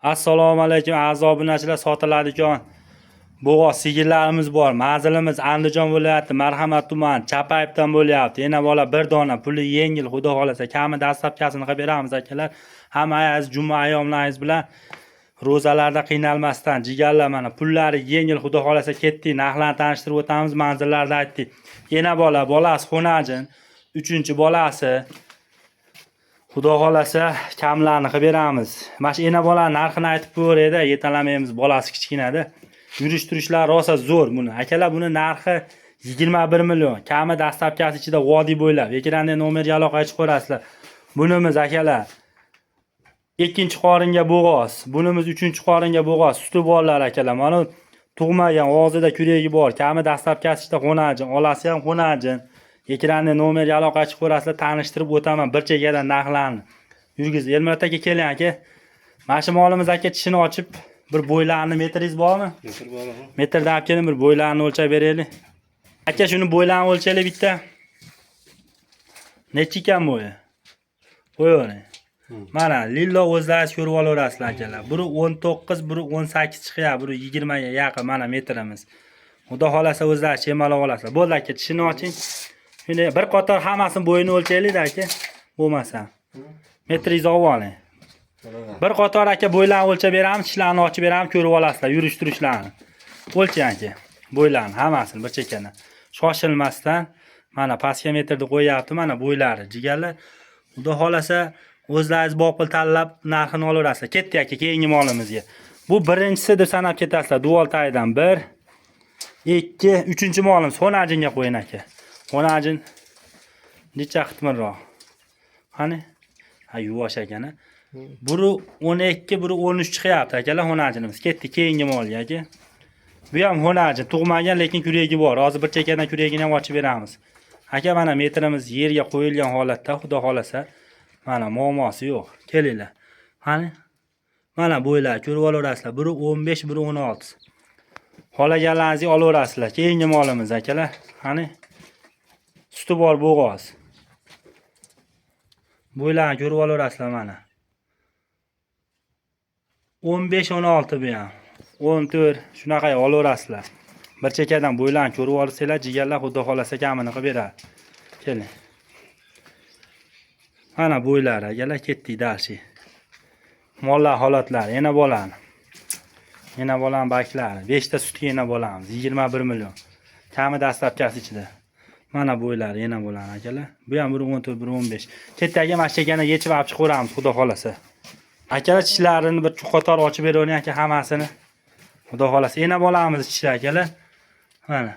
Assalomu alaykum, aziz obunachilar. Sotiladigan bo'g'oz sigirlarimiz bor. Manzilimiz Andijon viloyati, Marhamat tumani, Chapayevdan bo'lyapti. Yana bola bir dona, puli yengil, xudo xohlasa, kami dastlabkasini qilib beramiz, akalar. Hammangiz juma ayyomlaringiz bilan ro'zalarda qiynalmasdan, jigarlar, mana pullari yengil, xudo xohlasa, ketdik. Narxlarni tanishtirib o'tamiz, manzillarni aytdik. Ena bola, bolasi xonajin, uchinchi bolasi. Xudo xohlasa, kamlarni qilib beramiz. Mana shu ena bolani narxini aytib qo'yayda, yetalamaymiz, bolasi kichkinada. Yurish turishlari rosa zo'r buni. Akalar, buni narxi 21 million. Kami dastlabkasi ichida vodiy bo'ylab. Ekranda nomerga aloqaga chiqarasizlar. Bunimiz, akalar, ikkinchi qoringa bo'g'oz. Bunimiz uchinchi qoringa bo'g'oz. Suti borlar, akalar. Mana tug'magan, og'zida kuragi bor. Kami dastlabkasi ichida xonajin, olasi ham xonajin. Ekranda nomerga aloqaga chiqarasizlar, tanishtirib o'taman bir chekkadan narxlarni. Yurgiz, Elmurod aka, keling, aka. Mana shu molimiz, aka, tishini ochib, bir bo'ylarini, metringiz bormi? Metr bor. Metrdan olib keling, bir bo'ylarini o'lchab beraylik. Aka, shuni bo'ylarini o'lchaylik bitta. Nechi ekan bo'yi? Qo'yavering. Mana, lillo o'zlaringiz ko'rib olaverasizlar, akalar. Biri 19, biri 18 chiqyapti, biri 20 ga yaqin, mana metrimiz. Xudo xolasa, o'zlaringiz chemalab olasizlar. Bo'ldi, aka, tishini oching. Shunday bir qator hammasini bo'yini o'lchaylik, aka. Bo'lmasa. Metringizni olib oling. Bir qator, aka, bo'ylarni o'lchab beramiz, tishlarni ochib beramiz, ko'rib olasizlar yurish turishlarni. O'lchang, aka. Bo'ylarni hammasini bir chekkadan. Shoshilmasdan mana pastga metrni qo'yyapti, mana bo'ylari, jigarlar. Xudo xolasa, o'zlaringiz boqil tanlab narxini olaverasizlar. Ketdik, aka, keyingi molimizga. Bu birinchisi deb sanab ketasizlar. Duvol tagidan 1, 2, 3 molimiz. Xonajinga qo'ying, aka. Xonajin necha qitmirroq? Qani? Ha, yuvosh ekan, a. Biri 12, biri 13 chiqyapti, akalar, xonajinimiz. Ketdik keyingi molga, aka. Bu ham xonajin, tug'magan, lekin kuragi bor. Hozir bir chekkadan kuragini ham ochib beramiz. Aka, mana metrimiz yerga qo'yilgan holatda, xudo xolasa, mana muammosi yo'q. Kelinglar. Qani? Mana bo'ylar ko'rib olaverasizlar. Biri 15, biri 16. Xohlaganlaringizga olaverasizlar. Keyingi molimiz, akalar. Qani? Suti bor bo'g'oz. Bo'ylarni ko'rib olaverasizlar, mana. 15, 16 bu ham. 14, shunaqa olaverasizlar. Bir chekkadan bo'ylarni ko'rib olsanglar, jigarlar, xudo xolasa, kamini qilib beradi. Keling. Mana bo'ylari, akalar, ketdik дальше. Mollar holatlari, yana bolani. Yana bolani baklari. 5 ta sutga yana bolamiz. 21 million. Kami dastlabkasi ichida. Mana bo'ylari, yana bolani, akalar. Bu ham biri 14, biri 15. Ketdi, aka, mana shu chekkani yechib olib chiqaveramiz, xudo xolasa. Akalar, tishlarini bir qator ochib beravering, aka, hammasini. Xudo xolasa, yana bolamiz tishi, akalar. Mana.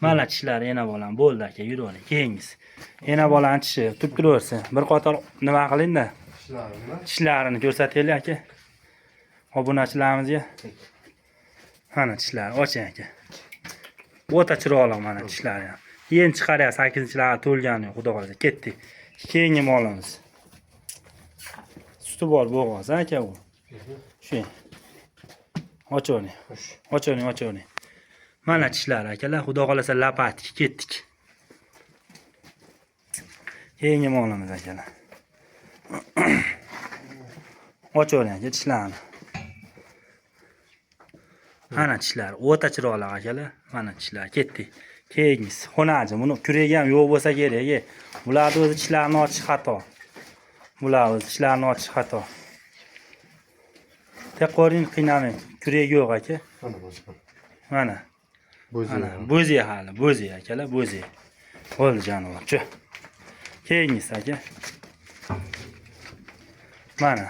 Mana tishlari yana bolam. Bo'ldi, aka, yuravering. Keyingisi. Yana bolani tishi turib turaversin. Bir qator nima qiling-da. Tishlarini. Tishlarini ko'rsataylik, aka. Obunachilarimizga. Mana tishlari, oching, aka. O'ta chiroyli, mana tishlari ham. Endi chiqaryapti, 8-lari to'lgani yo'q, xudo xolasa. Ketdik. Keyingi molimiz. Suti bor bo'g'oz, aka u. Shu. Ochavering. Ochavering, ochavering. Mana tishlari, akalar, xudo xolasa, lapatdik, ketdik. Keyingi molimiz, akalar. Ochavering, aka, tishlarni. Mana tishlari o'ta chiroyli, akalar. Mana tishlar, ketdik. Keyingisi xonajin, buni kuragi ham yo'q bo'lsa kerak. E. Bularni o'zi tishlarini ochish xato. Bular o'zi tishlarini ochish xato. Tek qo'ring, qiynamang. Kuragi yo'q, aka. Mana boshqa. Mana. Bo'zi. Mana bo'zi hali, bo'zi, akalar, bo'zi. Bo'ldi, jonivor. Chu. Keyingisi, aka. Mana.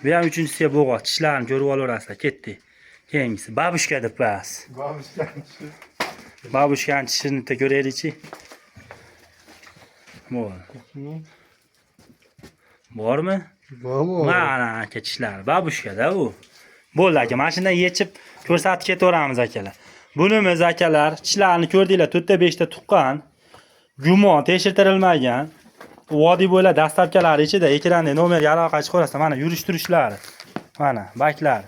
Bu ham uchinchisiga bo'g'oz. Tishlarini ko'rib olaverasizlar. Ketdik. Keyingisi бабушка deb qo'yasiz. Бабушка tishi. Бабушка ni tishini bitta ko'raylikchi. Bo'ldi. Bormi? Bormi? Mana, aka, tishlari. Бабушка da u. Bo'ldi, aka, mana shundan yechib ko'rsatib ketaveramiz, akalar. Bunimiz, akalar, tishlarini ko'rdinglar, 4 ta 5 ta tuqqan. Gumon tekshirtirilmagan. Vodiy bo'ylab dastlabkalari ichida. Ekranda nomerga aloqa chiqarasizlar. Mana yurish turishlari. Mana baklar.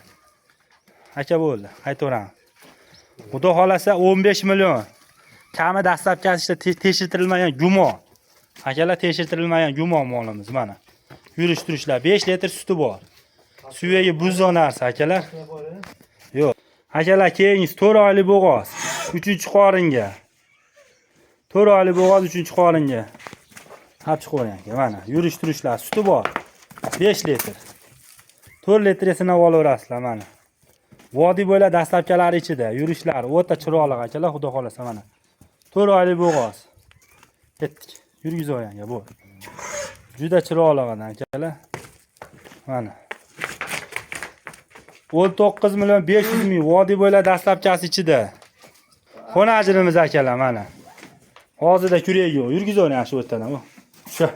Aka, bo'ldi, qaytaveramiz. Xudo xolasa, 15 million. Kami dastlabkasi ichida, tekshirtirilmagan gumon. Akalar, tekshirtirilmagan gumon molimiz, mana. Yurish turishlar 5 litr suti bor. Suyagi buzoq narsa akalar. Yo'q. Akalar, keyingisi 4 oylik bo'g'oz. 3-qoringa. 4 oylik bo'g'oz 3-qoringa. Olib chiqavering aka, mana yurish turishlar, suti bor. 5 litr. 4 litr sinab olaverasizlar mana. Vodiy bo'ylab dastlabkalari ichida yurishlari o'ta chiroyli akalar, xudo xolasa mana. 4 oylik bo'g'oz. Ketdik. Yurgizavering aka, bu. Juda chiroyli akalar. Mana. 19 million 500 ming vodiy bo'ylab dastlabkasi ichida. Xonajinimiz akalar mana. Hozirda kuragi yo'q. Yurgizavering shu o'rtadan. Shu.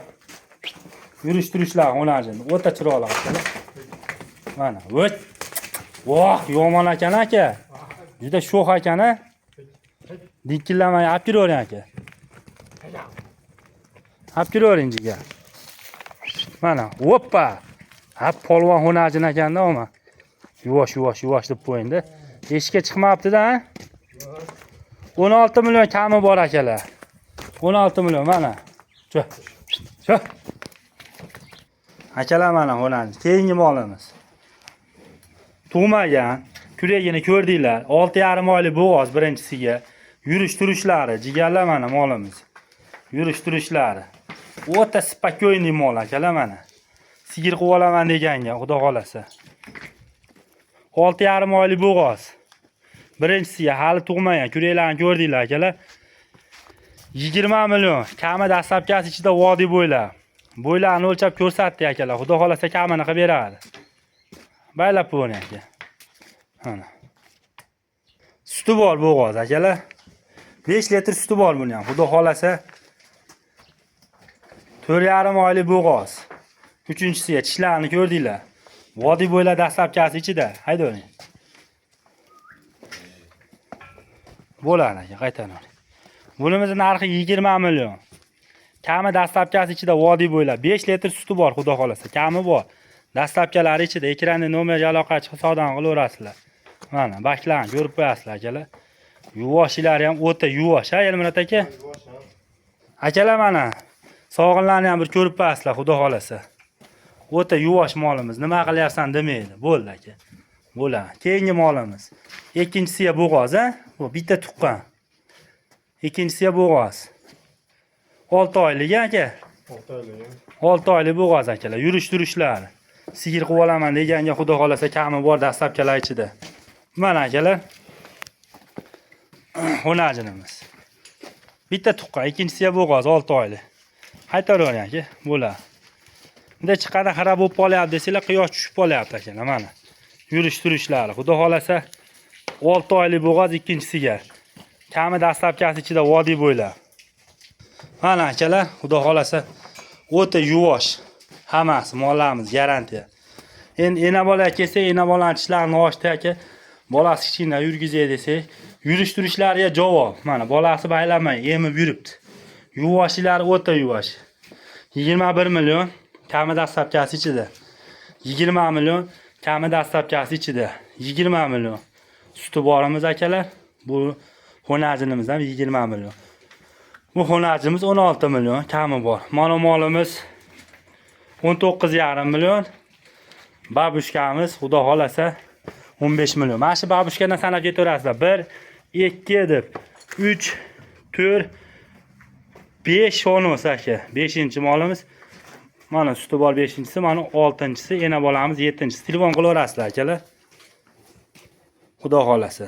Yurish turishlar xonajin. O'ta chiroyli akalar. Mana. Vo't. Voh, yomon ekan aka. Juda sho'x ekan a. Dikillamay olib kiravering aka. Olib kiravering jigar. Mana, hoppa. Ha, polvon xonajin ekanda oma. Yuvosh, yuvosh, yuvosh deb qo'yindi. Eshikka chiqmabdi-da, a? 16 million kami bor akalar. 16 million mana. Shu. Shu. Akalar mana xonajin. Keyingi molimiz. Tug'magan. Kuragini ko'rdinglar. 6,5 oylik bo'g'oz birinchisiga. Yurish turishlari, jigarlar mana molimiz. Yurish turishlari. O'ta спокойный mol akalar mana. Sigir qilib olaman deganga, xudo xolasa. 6,5 oylik bo'g'oz. Birinchisiga hali tug'magan. Kuraklarni ko'rdinglar akalar. 20 million. Kami dastlabkasi ichida vodiy bo'ylab. Bo'ylarini o'lchab ko'rsatdi akalar. Xudo xolasa kamini qilib beradi. Baylab qo'ying aka. Mana. Suti bor bo'g'oz akalar. 5 litr suti bor buni ham. Xudo xolasa 4,5 oylik bo'g'oz. Uchinchisiga tishlarini ko'rdinglar. Vodiy bo'ylab dastlabkasi ichida. Haydavering. Bo'ladi aka, qaytaravering. Bunimizni narxi 20 million. Kami dastlabkasi ichida vodiy bo'ylab 5 litr suti bor, xudo xolasa. Kami bor. Dastlabkalari ichida ekranda nomerga aloqa chiqib savdoni qilaverasizlar. Mana baklarni ko'rib qo'yasizlar akalar. Yuvoshlari ham o'ta yuvosh, ha Elmurat aka? Akalar mana sog'inlarni ham bir ko'rib qo'yasizlar, xudo xolasa. O'ta yuvosh molimiz. Nima qilyapsan demaydi. Bo'ldi aka. Bo'ladi. Keyingi molimiz. Ikkinchisiga bo'g'oz, ha? Bu bitta tuqqan. Ikkinchisiga bo'g'oz. 6 oylik aka. 6 oylik. 6 oylik bo'g'oz akalar. Yurish turishlari. Sigir qilib olaman deganga xudo xolasa kami bor dastlabkalar ichida. Mana akalar. Xonajinimiz. Bitta tuqqan, ikkinchisiga bo'g'oz 6 oylik. Qaytaravering aka, bo'ladi. Bunda chiqadi xira bo'lib qolyapti desanglar, quyosh tushib qolyapti akalar mana. Yurish turishlari. Xudo xolasa 6 oylik bo'g'oz ikkinchisiga. Kami dastlabkasi ichida vodiy bo'ylab. Mana akalar, xudo xolasa o'ta yuvosh. Hammasi mollarimiz garantiya. Endi ena bola kelsa, ena bolani tishlarini ochdi aka. Bolasi kichkina yurgizay desak, yurish turishlariga javob. Mana bolasi baylamay emib yuribdi. Yuvoshlari o'ta yuvosh. 21 million kami dastlabkasi ichida. 20 million kami dastlabkasi ichida. 20 million. Suti borimiz akalar. Bu xonajinimiz ham 20 million. Bu xonajimiz 16 million kami bor. Mana molimiz 19,5 million. Babushkamiz xudo xolasa 15 million. Mana shu babushkadan sanab ketaverasizlar. 1 2 deb 3 4 5 fonus aka. 5-molimiz. Mana suti bor 5-chisi, mana 6-chisi, ena bolamiz 7-chisi. Telefon qilaverasizlar akalar. Xudo xolasa.